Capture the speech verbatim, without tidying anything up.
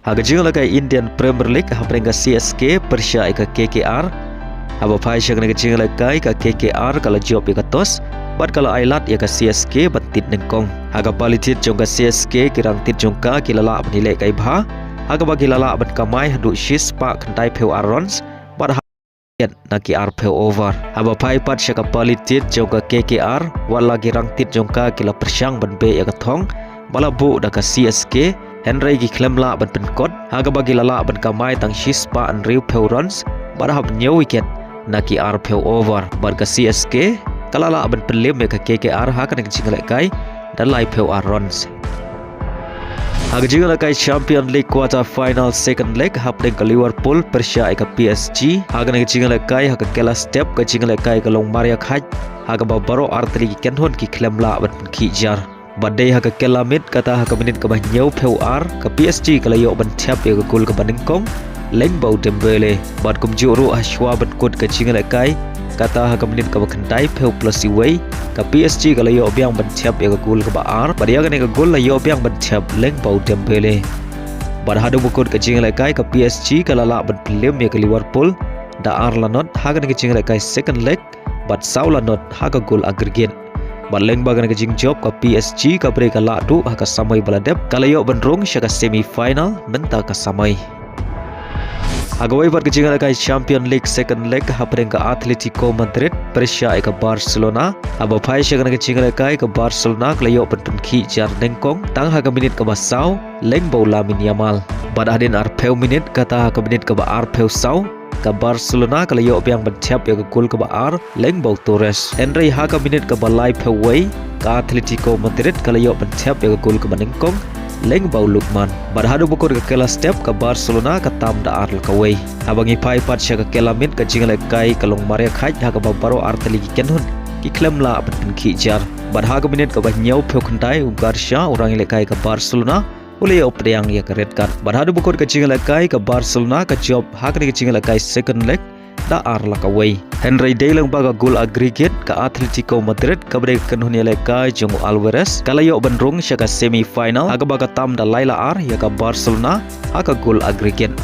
Ha ka jingïalehkai Indian Premier League hapdeng ka C S K pyrshah ïa ka K K R. Haba phai sha kane ka jingïalehkai ka K K R ka la jop ïa ka toss bad ka la ai lad ïa ka C S K ban tied nyngkong. Ha ka pali tied jong ka C S K ki rangtied jong ka ki la lah ban ïalehkai bha, ha kaba ki la lah ban kamai haduh shispah khyndai phew ar runs bad ha na ki ar phew over. Haba phai pat sha ka pali tied jong ka K K R, wat la ki rangtied jong ka ki la pyrshang ban beh ïa ka thong ba la buh da ka C S K, hynrei ki khlem lah ban pynkut, ha kaba ki la lah ban kamai tang shispah hynriew phew runs bad hap hynñiew wicket na ki ar phew over. Bad ka C S K ka la lah ban pynlem ïa ka K K R ha kane ka jingïalehkai da lai phew ar runs. Ha ka jingïalehkai Champion League quarter final second leg hapdeng ka Liverpool pyrshah ïa ka P S G. Ha kane ka jingïalehkai ha ka kylla step ka jingïalehkai ka long marïakhait, ha kaba baroh artylli ki kynhun ki khlem lah ban pynkhih jar. Bad dei ha ka kylla miet kata ha ka minit kaba hynñiew phew ar ka P S G ka la ïoh ban thep ïa ka gol kaba nyngkong lyngba u Dembele. Bad kumjuh ruh ha shuwa ban kut ka jingïalehkai kata ha ka minit kaba khyndai phew plus iwei ka P S G ka la ïoh biang ban thep ïa ka gol kaba ar bad ïa kane ka gol la ïoh biang ban thep lyngba u Dembele. Bad haduh ba kut ka jingïalehkai ka P S G ka la lah ban pynlem ïa ka Liverpool da ar la not ha kane ka jingïalehkai second leg bad saw la not ha ka gol aggregate. Bad lyngba kane ka jingjop ka P S G ka briew ka la duh ha ka samoi ba la dep ka la ïoh ban rung sha ka semi final mynta ka samoi. Ha kawei pat ka jingïalehkai Champion League second leg hapdeng ka Atletico Madrid pyrshah ïa ka Barcelona. Haba phai sha kane ka jingïalehkai ka Barcelona ka la ïoh ban pynkhih jar nyngkong tang ha ka minit kaba saw lyngba u Lamine Yamal. Bad hadien ar phew minit kata ha ka minit kaba ar phew saw ka Barcelona ka la ïoh biang ban thep ïa ka gol kaba ar lyngba u Torres. Hynrei ha ka minit kaba lai phew wei ka Atletico Madrid ka la ïoh ban thep ïa ka gol kaba nyngkong lyngba u Lookman. Bad haduh ba kut ka kylla step ka Barcelona ka tam da ar la kawei. Haba ngi phai pat sha ka kylla miet ka jingïalehkai ka long marïakhait ha kaba baroh artylli ki kynhun ki khlem lah ban pynkhih jar. Bad ha ka minit kaba hynñiew phew khyndai u Garcia u rangïalehkai ka Barcelona u la ïoh pdiang ïa ka red card. Bad haduh ba kut ka jingïalehkai ka Barcelona ka jop ha kane ka jingïalehkai second leg da ar la kawei. Hynrei dei lyngba ka gol aggregate ka Atletico Madrid kaba dei ka kynhun ïalehkai jong u Alvarez ka la ïoh ban rung sha ka semi final ha kaba ka tam da lai la ar ïa ka Barcelona ha ka gol aggregate.